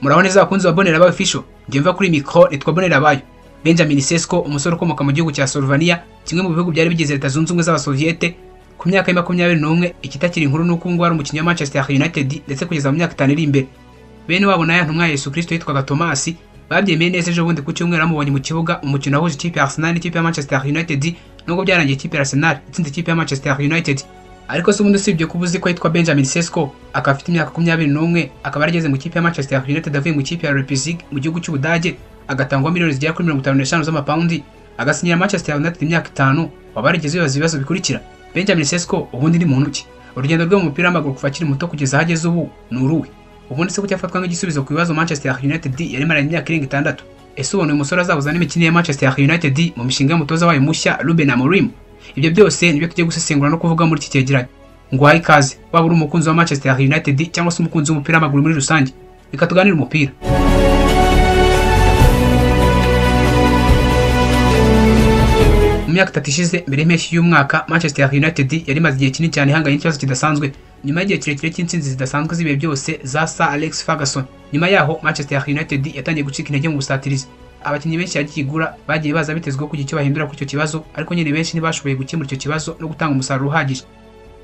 Muraho neza abakunzi ba Bonera Official, njye mva kuri micro nitwa Bonera Bayo. Benjamin Sesko, umusore ukomoka mu gihugu cya Slovenia, kimwe mu bihugu byari bigize Leta Zunze Ubumwe z'Abasoviete, ku myaka ya 21 ikitakiri inkuru nuko ngo ari umukinnyi wa Manchester United ndetse kugeza mu myaka 5 iri imbere. Bene wabo nayo ntumwa Yesu Kristo yitwaga Thomas babyemeye neza ejo bundi ku cyumweru amubonye mu kibuga umukino wahuje ikipe ya Arsenal n'ikipe ya Manchester United, nubwo byarangiye ikipe ya Arsenal itsinze ikipe ya Manchester United. Ariko se ubundi usibye kuba uzi ko yitwa Benjamin Sesko, akaba afite imyaka 21, akaba yarageze mu ikipe ya Manchester United avuye mu ikipe ya Leipzig mu gihugu cy'Ubudage, agatangwa miliyoni zigera kuri 55 z'amapaundi, agasinyira Manchester United imyaka 5, waba yarigeze wibaza ibibazo bikurikira: Benjamin Sesko ubundi ni muntu ki? Urugendo rwe mu mupira w'amaguru kuva akiri muto kugeza aho ageze ubu ni uruhe? Ubundi se kuki afatwa nk'igisubizo ku bibazo Manchester United yari imaranye imyaka irenga 6? Ese ubona uyu musore azabuza n'imikinire ya Manchester United mu mishinga y'umutoza wayo mushya Ruben Amorim? Ibyo byose nibyo tugiye gusesengura no kuvuga muri iki cyegeranyo. Nguhaye ikaze, waba uri umukunzi wa Manchester United cyangwa se umukunzi w'umupira w'amaguru muri rusange, reka tuganire umupira. Mu myaka 3 ishize mbere y'impeshyi y'umwaka, Manchester United yari imaze igihe kinini cyane ihanganye n'ikibazo kidasanzwe nyuma y'igihe kirekire cy'intsinzi zidasanzwe z'ibihe byose za Sir Alex Ferguson. Nyuma yaho Manchester United yatangiye gucika intege mu busatirizi. Abakinnyi benshi yagiye igura bagiye baza bitezweho kugira icyo bahindura kuri icyo kibazo, ariko nyine benshi ntibashoboye gukemura icyo kibazo no gutanga umusaruro uhagije.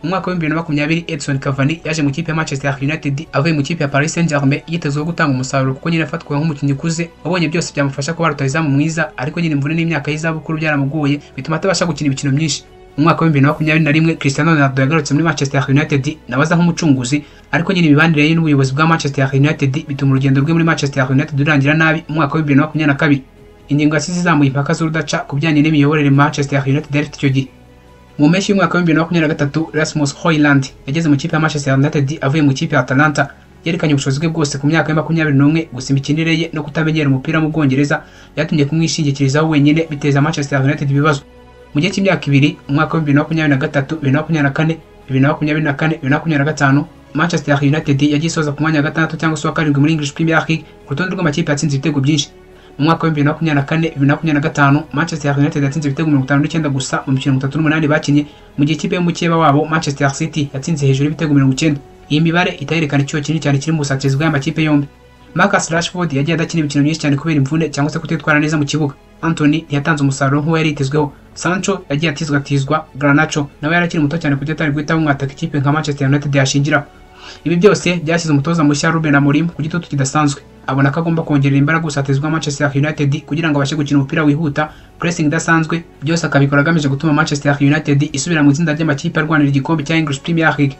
Mu mwaka wa 2020 Edson Cavani yaje mu kipe ya Manchester United avuye mu kipe ya Paris Saint-Germain yitezweho gutanga umusaruro kuko nyine afatwa nk'umukinnyi ukuze wabonye byose byamufasha kuba rutahizamu mwiza, ariko nyine imvune n'imyaka y'izabukuru byaramugoye bituma atabasha gukina imikino myinshi. Mu mwaka wa 2021 Cristiano Ronaldo yagarutse muri Manchester United nawe aza nk'umucunguzi, ariko nyine imibanire ye n'ubuyobozi bwa Manchester United bituma urugendo rwe muri Manchester United rurangira nabi mu mwaka wa 2022. Ingingo yasize izamuye impaka z'urudaca ku bijyanye n'imiyoborere Manchester United yari ifite icyo gihe. Mu mpeshyi y'umwaka wa 2023 Rasmus Højlund yageze mu kipe ya Manchester United avuye mu kipe ya Atalanta. Yerekanye ubushobozi bwe bwose ku myaka ya 21, gusa imikinire ye no kutamenyera umupira mu Bwongereza byatumye kumwishingikirizaho wenyine biteza Manchester United ibibazo. Mu gihe cy'imyaka 2, umwaka wa 2023, 2024, 2024, 2025, Manchester United yagiye isoza ku mwanya wa 6 cyangwa se wa 7 muri English Premier League ku rutonde rw'amakipe yatsinze ibitego byinshi. Mu mwaka wa 2024, 2025, Manchester United yatsinze ibitego 59 gusa mu mikino 38 bakinye, mu gihe ikipe y'umukeba wabo Manchester City yatsinze hejuru y'ibitego 90. Iyi mibare itayerekana icyuho kinini cyane kiri mu busatirizi bw'aya makipe yombi. Marcus Rashford yagiye adakina imikino myinshi cyane kubera imvune cyangwa se kutitwara neza mu kibuga. Anthony ntiyatanze umusaruro nk'uwo yari yitezweho. Sancho yagiye atizwatizwa. Garnacho nawe yari akiri muto cyane kuburyo atari guhita bamwataka ikipe nka Manchester United yashingiraho. Ibi byose byashyize umutoza mushya Ruben Amorim ku gitutu kidasanzwe. Abona ko agomba kongerera imbaraga ubusatirizi bwa Manchester United kugira ngo abashe gukina umupira wihuta, pressing idasanzwe, byose akabikora agamije gutuma Manchester United isubira mu itsinda ry'amakipe arwanira igikombe cya English Premier League.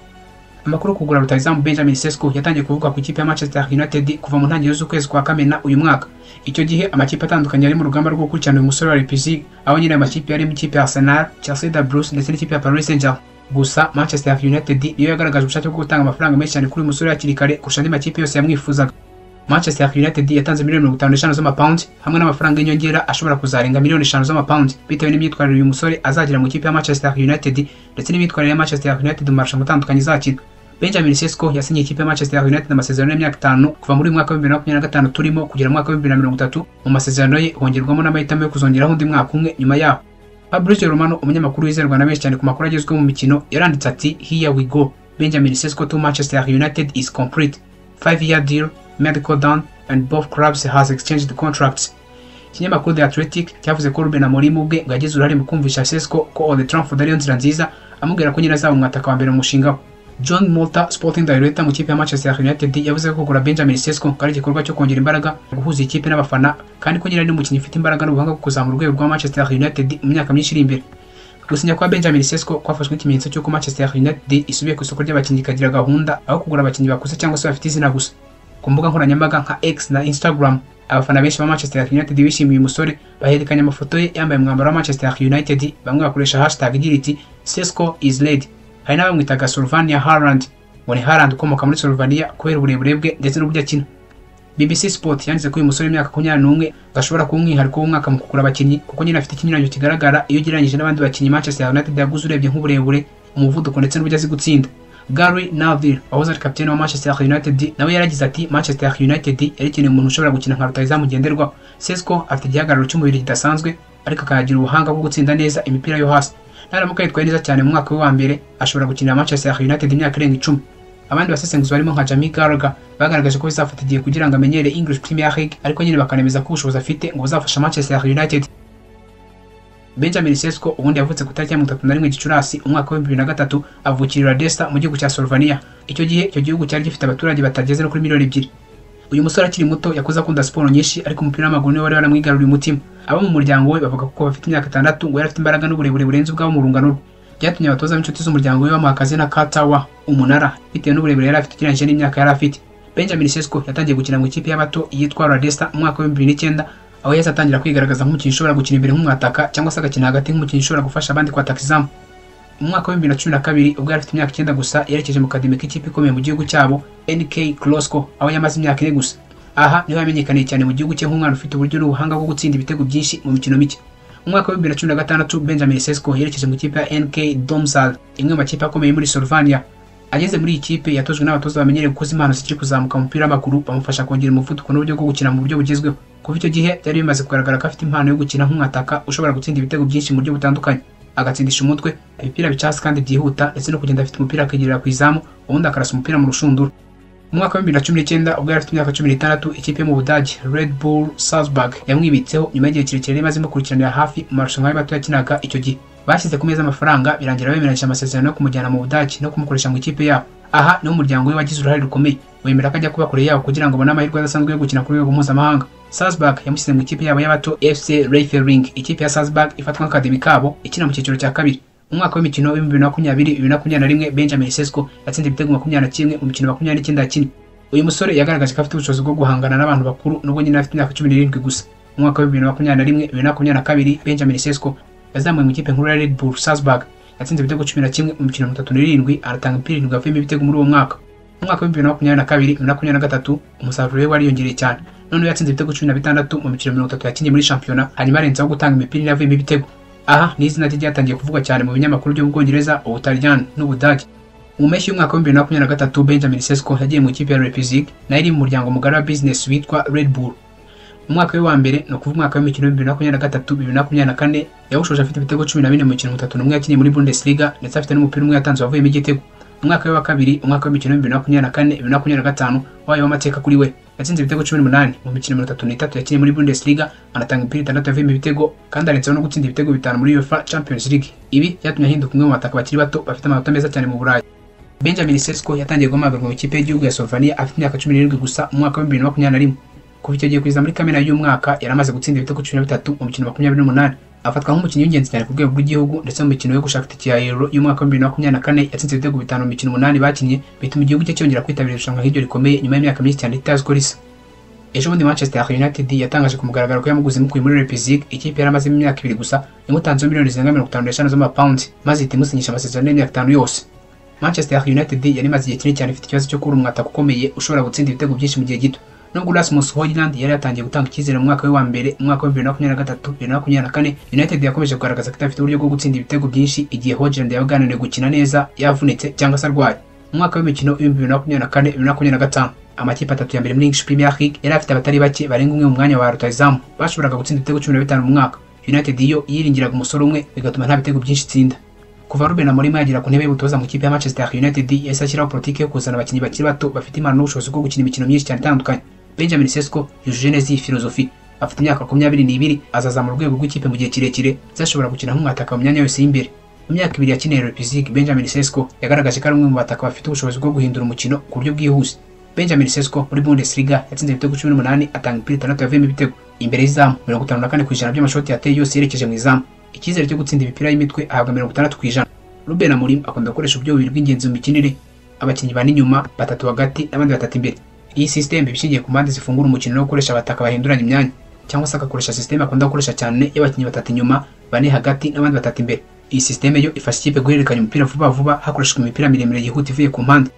Amakuru kugura rutahizamu Benjamin Sesko yatangiye kuvuga ku ikipe ya Manchester United kuva mu ntangiriro z'ukwezi kwa Kamena uyu mwaka. Icyo gihe amakipe atandukanye yari mu rugamba rwo gukurikirana uyu musore wa Leipzig, aho nyine amakipe yarimo ikipe ya Arsenal, Chelsea the Blues ndetse n'ikipe ya Paris Saint-Germain. Gusa Manchester United niyo yagaragaje ubushake bwo gutanga amafaranga menshi cyane kuri uyu musore hakiri kare kurusha andi makipe yose yamwifuzaga. Manchester United yatanze miliyoni 55 z'amapaundi hamwe n'amafaranga y'inyongera ashobora kuzarenga miliyoni 5 z'amapaundi bitewe n'imyitwarire uyu musore azagira mu ikipe ya Manchester United ndetse n'imyitwarire ya Manchester United mu marushanwa atandukanye izakina. Benjamin Sesko yasinyiye ikipe ya Manchester United amasezerano y'imyaka 5 kuva muri mwaka wa 2025 turimo kugera mu mwaka wa 2030. Mu masezerano ye hongerwamo n'amahitamo yo kuzongeraho undi mwaka umwe nyuma yaho. Fabrizio Romano, umunyamakuru wizerwa na benshi cyane ku makuru agezweho mu mikino, yaranditse ati: "Here we go, Benjamin Sesko to Manchester United is complete. 5-year deal, medical done and both clubs has exchanged contracts." Ikinyamakuru The Athletic cyavuze ko Ruben Amorim ubwe ngo yagize uruhare mu kumvisha Sesko ko Old Trafford ariyo nzira nziza, amubwira ko nyine azaba umwataka wa mbere mu mushinga we. John Murtough, Sporting Director mu kipe ya Manchester United, yavuze ko kugura Benjamin Sesko ari igikorwa cyo kongera imbaraga, guhuza ikipe n'abafana, kandi ko nyine ari n'umukinnyi ufite imbaraga n'ubuhanga bwo kuzamura urwego rwa Manchester United mu myaka myinshi iri imbere. Gusinya kwa Benjamin Sesko kwafashwe nk'ikimenyetso cy'uko Manchester United isubiye ku isoko ry'abakinnyi ikagira gahunda aho kugura abakinnyi bakuze cyangwa se bafite izina gusa. Ku mbuga nkoranyambaga nka X na Instagram, abafana benshi ba Manchester United bishimiye uyu musore, bahererekanya amafoto ye yambaye umwambaro wa Manchester United, bamwe bakoresha hashtag igira iti "Sesko is ready". Hari n'abamwitaga Slovenia Haaland, ngo ni Haaland ukomoka muri Slovenia kubera uburebure bwe ndetse n'uburyo akina. BBC Sport yanditse ko uyu musore w'imyaka 21 gashobora kuba umwihariko w'umwaka mu kugura abakinnyi, kuko nyine afite ikinyuranyo kigaragara iyo ugereranyije n'abandi bakinnyi Manchester United yaguze urebye nk'uburebure, umuvuduko ndetse n'uburyo azi gutsinda. Gary Neville wahoze ari kapiteni wa Manchester United nawe yaragize ati: "Manchester United yari ikeneye umuntu ushobora gukina nka rutahizamu ngenderwaho. Sesko afite igihagararo cy'umubiri kidasanzwe, ariko akagira ubuhanga bwo gutsinda neza imipira yo hasi. Naramuka yitwaye neza cyane mu mwaka we wa mbere, ashobora gukinira Manchester United imyaka irenga 10." Abandi basesenguzi barimo nka Jamie Carragher bagaragaje ko bizafata igihe kugira ngo amenyere English Premier League, ariko nyine bakanemeza ko ubushobozi afite ngo buzafasha Manchester United. Benjamin Sesko ubundi yavutse ku itariki ya 31 Gicurasi umwaka wa 2003, avukira Radesta mu gihugu cya Slovenia. Icyo gihe icyo gihugu cyari gifite abaturage batageze no kuri miliyoni 2. Uyu musore akiri muto yakuze akunda siporo nyinshi, ariko umupira w'amaguru niwe wari waramwigaruriye umutima. Abo mu muryango we bavuga ko bafite imyaka 6 ngo yari afite imbaraga n'uburebure burenze ubwabo mu rungano rwe. Byatumye abatoza b'inshuti z'umuryango we bamuha akazina ka Tawa, umunara, bitewe n'uburebure yari afite ugereranyije n'imyaka yari afite. Benjamin Sesko yatangiye gukina mu ikipe y'abato yitwa Radesta mu mwaka wa 2009, aho yahise atangira kwigaragaza nk'umukinnyi ushobora gukina imbere nk'umwataka cyangwa se agakina hagati nk'umukinnyi ushobora gufasha abandi kwataka izamu. Mu mwaka wa 2012 ubwo yari afite imyaka 9 gusa, yerekeje mu kademi k'ikipe ikomeye mu gihugu cyabo NK Krosco, aho yamaze imyaka 4 gusa. Aha niho yamenyekaniye cyane mu gihugu cye nk'umwana ufite uburyo n'ubuhanga bwo gutsinda ibitego byinshi mu mikino mike. Mu mwaka wa 2016 Benjamin Sesko yerekeje mu ikipe ya NK Domzal, imwe mu makipe akomeye muri Slovenia. Ageze muri iyi kipe yatojwe n'abatoza bamenyereye gukuza impano zikiri kuzamuka mu mupira w'amaguru, bamufasha kongera umuvuduko n'uburyo bwo gukina mu buryo bugezweho. Kuva icyo gihe byari bimaze kugaragara ko afite impano yo gukina nk'umwataka ushobora gutsinda ibitego byinshi mu buryo butandukanye, agatsindisha umutwe, ibipira bicasi kandi byihuta, ndetse no kugenda afite umupira akigerera ku izamu, ubundi akarasa umupira mu rushundura. Mu mwaka wa 2019 ubwo yari afite imyaka 16, ikipe yo mu Budage Red Bull Salzburg yamwibitseho nyuma y'igihe kirekire yari imaze imukurikiranira hafi mu marushanwa y'abato yakinaga icyo gihe. Bashyize ku meza amafaranga, birangira bemeranyije amasezerano yo kumujyana mu Budage no kumukoresha mu ikipe yabo. Aha niho umuryango we wagize uruhare rukomeye, wemera ko ajya kuba kure yabo kugira ngo abone amahirwe adasanzwe yo gukina ku rwego mpuzamahanga. Salzburg yamushyize mu ikipe yabo y'abato FC Reifering. Ikipe ya Salzburg ifatwa nk'akademi kabo ikina mu cyiciro cya kabiri. Mu mwaka w'imikino wa 2020-2021 Benjamin Sesko yatsinze ibitego 21 mu mikino 29 yakinnye. Uyu musore yagaragaje ko afite ubushobozi bwo guhangana n'abantu bakuru nubwo nyine afite imyaka 17 gusa. Mu mwaka wa 2021-2022 Benjamin Sesko yazamuwe mu ikipe nkuru ya Red Bull Salzburg, yatsinze ibitego 11 mu mikino 37, aratanga imipira 7 avuyemo ibitego muri uwo mwaka. Mu mwaka wa 2022-2023 umusaruro we wariyongereye cyane, noneho yatsinze ibitego 16 mu mikino 30 yakinnye muri shampiyona, hanyuma arenzaho gutanga imipira ine avuyemo ibitego. Aha ni izina rye ryatangiye kuvugwa cyane mu binyamakuru byo mu Bwongereza, Ubutaliyani n'Ubudage. Mu mpeshyi y'umwaka wa 2023 Benjamin Sesko yagiye mu ikipe ya Leipzig, nayo iri mu muryango mugari wa business witwa Red Bull. Mu mwaka we wa mbere, ni ukuvuga umwaka w'imikino 2023-2024, yawushoje afite ibitego 14 mu mikino 31 yakinnye muri Bundesliga, ndetse afite n'umupira umwe yatanze wavuyemo igitego. Mu mwaka we wa kabiri, umwaka w'imikino 2024-2025, wabaye uw'amateka kuri we. Yatsinze ibitego 18 mu mikino 33 yakinnye muri Bundesliga, anatanga imipira 6 yavuyemo ibitego, kandi arenzaho no gutsinda ibitego 5 muri UEFA Champions League. Ibi byatumye ahinduka umwe mu bataka bakiri bato bafite amanota meza cyane mu Burayi. Benjamin Sesko yatangiye guhamagarwa mu ikipe y'igihugu ya Slovenia afite imyaka 17 gusa mu mwaka wa 2021. Kuva icyo gihe kugeza muri Kamena y'umwaka yari amaze gutsinda ibitego 13 mu mikino 28. Afatwa nk'umukinnyi w'ingenzi cyane ku rwego rw'igihugu, ndetse mu mikino yo gushaka itike ya Euro y'umwaka wa 2024 yatsinze ibitego 5 mu mikino 8 bakinnye, bituma igihugu cye cyongera kwitabira irushanwa nk'iryo rikomeye nyuma y'imyaka myinshi cyane ritazwi ko risa. Ejo bundi Manchester United yatangaje ku mugaragaro ko yamuguze imukuye muri Leipzig, ikipe yari amazemo imyaka 2 gusa, yamutanzeho miliyoni zirenga 55 z'amapawundi, maze ihita imusinyisha amasezerano y'imyaka 5 yose. Manchester United yari imaze igihe kinini cyane ifite ikibazo cyo kubura umwataka ukomeye ushobora gutsinda ibitego byinshi mu gihe gito. Nubwo Rasmus Højlund yari yatangiye gutanga icyizere mu mwaka we wa mbere, mu mwaka wa 2023-2024, United yakomeje kugaragaza ko idafite uburyo bwo gutsinda ibitego byinshi igihe Højlund yabaga yananiwe gukina neza, yavunitse cyangwa se arwaye. Mu mwaka w'imikino 2024-2025, amakipe atatu ya mbere muri English Premier League yari afite abatari bake barenga umwe mu mwanya wa rutahizamu bashoboraga gutsinda ibitego 15 mu mwaka. United yo yiringiraga umusore umwe, bigatuma nta bitego byinshi itsinda. Kuva Ruben Amorim yagera ku ntebe y'ubutoza mu ikipe ya Manchester United, yahise ashyiraho politiki yo kuzana abakinnyi bakiri bato bafite impano n'ubushobozi bwo gukina imikino myinshi cyane itandukanye. Benjamin Sesko yujuje neza iyi filozofi. Afite imyaka 22, azazamura urwego rw'ikipe mu gihe kirekire, azashobora gukina nk'umwataka mu myanya yose y'imbere. Mu myaka 2 yakiniye Leipzig, Benjamin Sesko yagaragaje ko ari umwe mu bataka bafite ubushobozi bwo guhindura umukino ku buryo bwihuse. Benjamin Sesko muri Bundesliga yatsinze ibitego 18, atanga imipira 6 yavuyemo ibitego. Imbere y'izamu, 54% by'amashoti yateye yose yerekeje mu izamu. Icyizere cyo gutsinda imipira y'imitwe ahabwa 60%. Ruben Amorim akunda gukoresha uburyo bubiri bw'ingenzi mu mikinire: abakinnyi bane inyuma, batatu hagati n'abandi batatu imbere. Iyi system ishingiye ku mpande zifungura umukino no gukoresha abataka bahinduranya imyanya, cyangwa se agakoresha system akunda gukoresha cyane y'abakinnyi batatu inyuma, bane hagati n'abandi batatu imbere. Iyi system yo ifasha ikipe guhererekanya umupira vuba vuba hakoreshejwe imipira miremire yihuta ivuye ku mpande.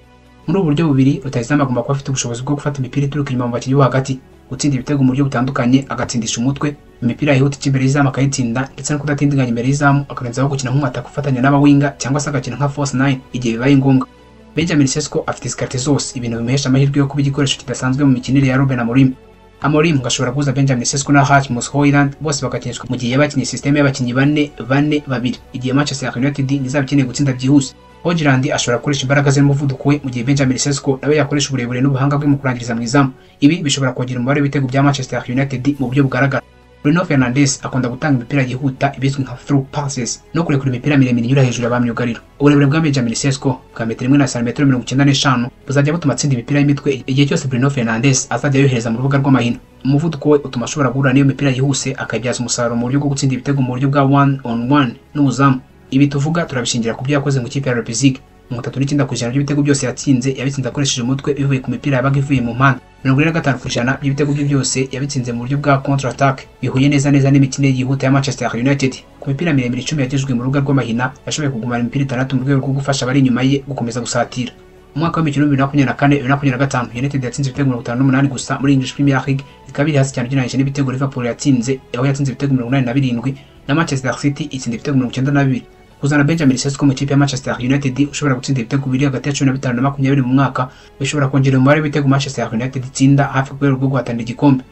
Muri ubu buryo bubiri, rutahizamu agomba kuba afite ubushobozi bwo gufata imipira ituruka inyuma mu bakinnyi bo hagati, gutsinda ibitego mu buryo butandukanye, agatsindisha umutwe, imipira yihuta ica imbere y'izamu akayitsinda, ndetse no kudatindiganya imbere y'izamu, akarenzaho gukina nk'umwataka ufatanya n'abawinga cyangwa se agakina nka false nine igihe bibaye ngombwa. Benjamin Sesko afite izi karite zose, ibintu bimuhesha amahirwe yo kuba igikoresho kidasanzwe mu mikinire ya Ruben Amorim. Amorim ngo ashobora guhuza Benjamin Sesko na Rasmus Højlund bose bagakinishwa mu gihe yabakinnye system y'abakinnyi 4-4-2 igihe Manchester United izaba ikeneye gutsinda byihuse. Højlund ashobora gukoresha imbaraga ze n'umuvuduko we mu gihe Benjamin Sesko nawe yakoresha uburebure n'ubuhanga bwe mu kurangiriza mu izamu. Ibi bishobora kongera umubare w'ibitego bya Manchester United mu buryo bugaragara. Bruno Fernandes akunda gutanga imipira yihuta ibizwi nka through passes no kurekura imipira miremire inyura hejuru ya ba myugariro. Uburebure bwa Benjamin Sesko bwa metero 1 na santimetero 95 buzajya butuma atsinda imipira y'imitwe igihe cyose Bruno Fernandes azajya yohereza mu rubuga rw'amahino. Umuvuduko we utuma ashobora guhura n'iyo mipira yihuse akayibyaza umusaruro mu buryo bwo gutsinda ibitego mu buryo bwa one on one n'umuzamu. Ibi tuvuga turabishingira ku byo yakoze mu ikipe ya Leipzig. 39% by'ibitego byose yatsinze yabitsinze akoresheje umutwe bivuye ku mipira yabaga ivuye mu mpande. 45% by'ibitego bye byose yabitsinze mu buryo bwa counter attack bihuye neza neza n'imikino yihuta ya Manchester United. Ku mipira miremire 10 yagejejwe mu rubuga rw'amahina yashoboye kugumana imipira 6 mu rwego rwo gufasha abari inyuma ye gukomeza gusatira. Mu mwaka w'imikino 2024-2025 United yatsinze ibitego 58 gusa muri English Premier League, ikaba iri hasi cyane ugereranyije n'ibitego Liverpool yatsinze aho yatsinze ibitego 87 na Manchester City itsinda ibitego 92. Kuzana Benjamin Sesko mu ikipe ya Manchester United ushobora gutsinda ibitego biri hagati ya 15 na 20 mu mwaka bishobora kongera umubare w'ibitego Manchester United itsinda hafi ku rwego rwo guhatanira igikombe.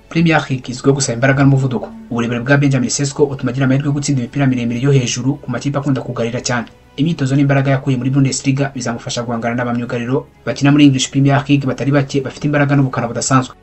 Premier League izwiho gusaba imbaraga n'umuvuduko. Uburebure bwa Benjamin Sesko butuma agira amahirwe yo gutsinda imipira miremire yo hejuru ku makipe akunda kugarira cyane. Imyitozo n'imbaraga yakuye muri Bundesliga bizamufasha guhangana n'abamyugariro bakina muri English Premier League batari bake bafite imbaraga n'ubukana budasanzwe.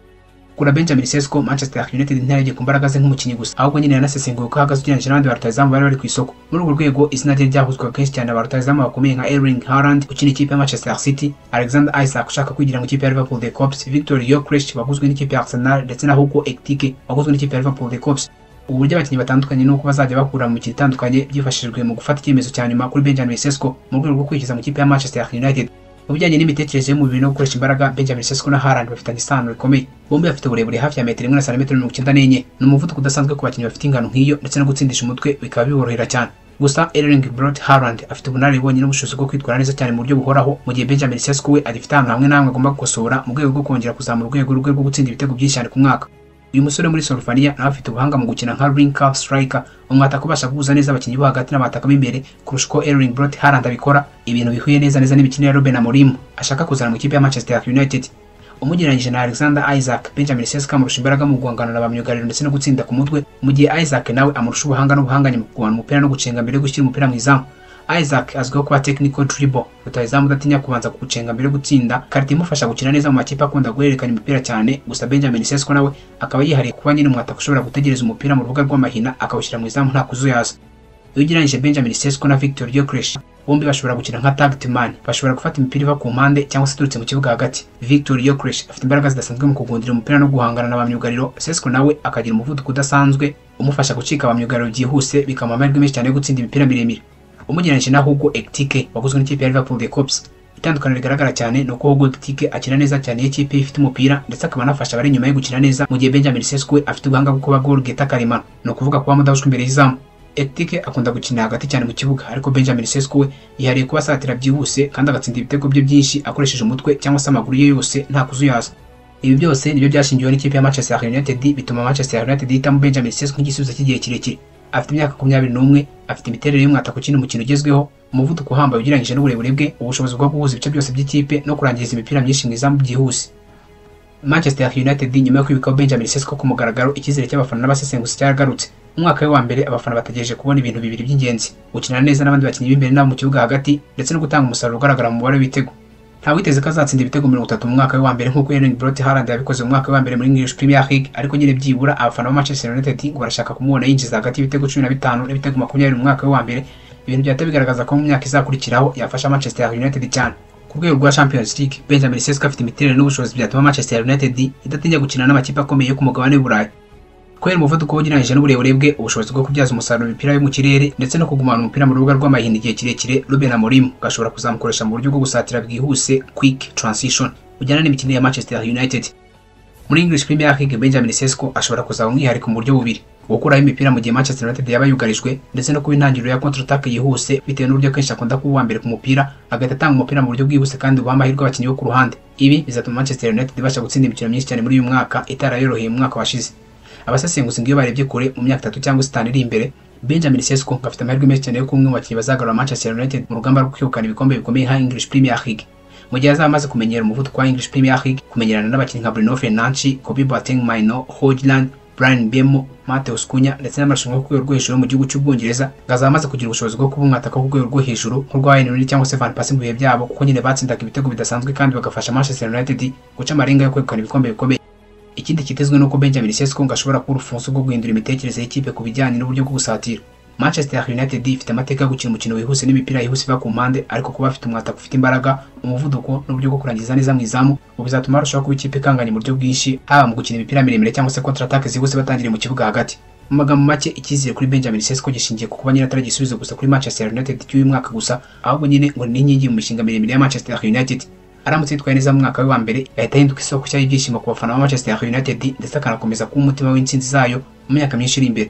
Kura Benjamin Sesko, Manchester United ntiyarebye ku mbaraga ze nk'umukinnyi gusa, ahubwo nyine yanasesenguye uko ahagaze ugereranyije n'abandi ba rutahizamu bari bari ku isoko. Muri urwo rwego izina rye ryahuzwaga kenshi cyane ba rutahizamu bakomeye nka Erling Haaland ukina ikipe ya Manchester City, Alexander Isak ushaka kwigira mu ikipe ya Liverpool The Kops, Victor Gyökeres waguzwe n'ikipe ya Arsenal ndetse na Hugo Ekitike waguzwe n'ikipe ya Liverpool The Kops. Ubu buryo abakinnyi batandukanye nuko bazajya bakura mu mikino itandukanye byifashishijwe mu gufata icyemezo cya nyuma kuri Benjamin Sesko mu rwego rwo kwinjiza mu ikipe ya Manchester United. Mu bijyanye n'imitekerereze y'umubiri no gukoresha imbaraga, Benjamin Sesko na Haaland bafitanye isano rikomeye. Bombi bafite uburebure hafi ya metero 1 na santimetero 94. Ni umuvuduko udasanzwe ku bakinnyi bafite ingano nk'iyo ndetse no gutsindisha umutwe bikaba biborohera cyane. Gusa Erling Braut Haaland afite ubunararibonye n'ubushobozi bwo kwitwara neza cyane mu buryo buhoraho, mu gihe Benjamin Sesko we agifite ahantu hamwe na hamwe agomba gukosora mu rwego rwo kongera kuzamura urwego rwe rwo gutsinda ibitego byinshi cyane ku mwaka. Uyu musore muri Slovenia nawe afite ubuhanga mu gukina nka link-up striker, umwataka ubasha guhuza neza abakinnyi bo hagati n'abataka b'imbere kurusha uko Erling Braut Haaland abikora, ibintu bihuye neza neza n'imikino ya Ruben Amorim ashaka kuzana mu ikipe ya Manchester United. Umugereranyije na Alexander Isak, Benjamin Sesko amurusha imbaraga mu guhangana na ba myugariro ndetse no gutsinda ku mutwe, mu gihe Isak nawe amurusha ubuhanga n'ubuhanganye mu kurwana umupira no gucenga mbere yo gushyira umupira mu izamu. Isak azwiho kuba technical dribble, rutahizamu udatinya kubanza kugucenga mbere yo gutsinda, karita imufasha gukina neza mu makipe akunda guhererekanya imipira cyane. Gusa Benjamin Sesko nawe akaba yihariye kuba nyine umwataka ushobora gutegereza umupira mu rubuga rw'amahina akawushyira mu izamu nta kuzuyaza. Iyo ugereranyije Benjamin Sesko na Victor Gyökeres, bombi bashobora gukina nka target man, bashobora gufata imipira iva ku mpande cyangwa se iturutse mu kibuga hagati. Victor Gyökeres afite imbaraga zidasanzwe mu kugundira umupira no guhangana na ba myugariro, Sesko nawe akagira umuvuduko udasanzwe umufasha gucika ba myugariro byihuse, bikamuha amahirwe menshi cyane yo gutsinda imipira miremire. Umugereranyije na Hugo Ekitike waguzwe n'ikipe ya Liverpool The Kops, itandukaniro rigaragara cyane ni uko Hugo Ekitike akina neza cyane iyo ikipe ifite umupira ndetse akaba anafasha abari inyuma ye gukina neza, mu gihe Benjamin Sesko we afite ubuhanga bwo kuba goal getter karemano, ni ukuvuga kuba mudahushwa imbere y'izamu. Ekitike akunda gukina hagati cyane mu kibuga, ariko Benjamin Sesko we yihariye kuba asatira byihuse kandi agatsinda ibitego bye byinshi akoresheje umutwe cyangwa se amaguru ye yose nta kuzuyaza. Ibi byose nibyo byashingiweho n'ikipe ya Manchester United bituma Manchester United ihitamo Benjamin Sesko nk'igisubizo cy'igihe kirekire. Afite imyaka 21, afite imiterere y'umwataka ukina umukino ugezweho, umuvuduko uhambaye ugereranyije n'uburebure bwe, ubushobozi bwo guhuza ibice byose by'ikipe no kurangiza imipira myinshi mu izamu byihuse. Manchester United nyuma yo kwibikaho Benjamin Sesko ku mugaragaro, icyizere cy'abafana n'abasesenguzi cyaragarutse. Mu mwaka we wa mbere abafana bategereje kubona ibintu bibiri by'ingenzi: gukina neza n'abandi bakinnyi b'imbere n'abo mu kibuga hagati, ndetse no gutanga umusaruro ugaragara mu mubare w'ibitego. Ntawiteze ko azatsinda ibitego 30 mu mwaka we wa mbere nk'uko Erling Braut Haaland yabikoze mu mwaka we wa mbere muri English Premier League, ariko nyine byibura abafana ba Manchester United ngo barashaka kumubona yinjiza hagati y'ibitego 15 n'ibitego 20 mu mwaka we wa mbere, ibintu byahita bigaragaza ko mu myaka izakurikiraho yafasha Manchester United cyane. Ku rwego rwa Champions League, Benjamin Sesko afite imiterere n'ubushobozi byatuma Manchester United idatinya gukina n'amakipe akomeye yo ku mugabane w'Uburayi. Kubera umuvuduko ugereranyije n'uburebure bwe, ubushobozi bwo kubyaza umusaruro imipira yo mu kirere ndetse no kugumana umupira mu rubuga rw'amahina igihe kirekire, Ruben Amorim gashobora kuzamukoresha mu buryo bwo gusatira bwihuse, quick transition, bujyana n'imikinire ya Manchester United. Muri English Premier League, Benjamin Sesko ashobora kuzaba umwihariko mu buryo bubiri: gukuraho imipira mu gihe Manchester United yaba yugarijwe, ndetse no kuba intangiriro ya counter attack yihuse, bitewe n'uburyo kenshi akunda kuba uwa mbere ku mupira, agahita atanga umupira mu buryo bwihuse kandi buha amahirwe abakinnyi bo ku ruhande. Ibi bizatuma Manchester United ibasha gutsinda imikino myinshi cyane muri uyu mwaka itarayoroheye mu mwaka washize. Abasesenguzi ngo iyo barebye kure mu myaka 3 cyangwa 5 iri imbere, Benjamin Sesko afite amahirwe menshi cyane yo kuba umwe mu bakinnyi bazagarura Manchester United mu rugamba rwo kwegukana ibikombe bikomeye nka English Premier League. Mu gihe azaba amaze kumenyera umuvuduko wa English Premier League, kumenyerana n'abakinnyi nka Bruno Fernandes, Kobbie Boateng Mainoo, Hojlund, Bryan Mbeumo, Matheus Cunha ndetse n'amarushanwa yo ku rwego rwo hejuru mu gihugu cy'Ubwongereza, ngo azaba amaze kugira ubushobozi bwo kuba umwataka ku rwego rwo hejuru nk'urwa Wayne Rooney cyangwa se Van Persie mu bihe byabo, kuko nyine batsindaga ibitego bidasanzwe kandi bagafasha Manchester United guca amarenga yo kwegukana ibikombe bikomeye. Ikindi kitezwe nuko Benjamin Sesko ngo ashobora kuba urufunzo rwo guhindura imitekerereze y'ikipe ku bijyanye n'uburyo bwo gusatira. Manchester United ifite amateka yo gukina umukino wihuse n'imipira yihuse iva ku mpande, ariko kuba afite umwataka ufite imbaraga, umuvuduko n'uburyo bwo kurangiza neza mu izamu ngo bizatuma barushaho kuba ikipe ikanganye mu buryo bwinshi, haba mu gukina imipira miremire cyangwa se contre attaque zihuse batangiriye mu kibuga hagati. Mu magambo make, icyizere kuri Benjamin Sesko gishingiye ku kuba nyine atari igisubizo gusa kuri Manchester United cy'uyu mwaka gusa, ahubwo nyine ngo ni inkingi mu mishinga miremire ya Manchester United. Aramutse yitwaye neza mu mwaka we wa mbere, yahita ahinduka isoko nshya y'ibyishimo ku bafana ba Manchester United, ndetse akanakomeza kuba umutima w'intsinzi zayo mu myaka myinshi iri imbere.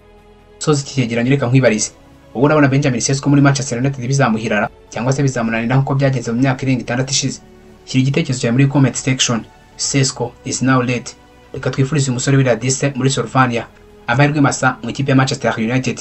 Soza iki cyegeranyo, reka nkwibarize: ubu urabona Benjamin Sesko muri Manchester United bizamuhirara cyangwa se bizamunanira nk'uko byagenze mu myaka irenga 6 ishize? Shyira igitekerezo cyawe muri comment section. Sesko is now late. Reka twifurize umusore w'i Radise muri Slovenia amahirwe masa mu ikipe ya Manchester United.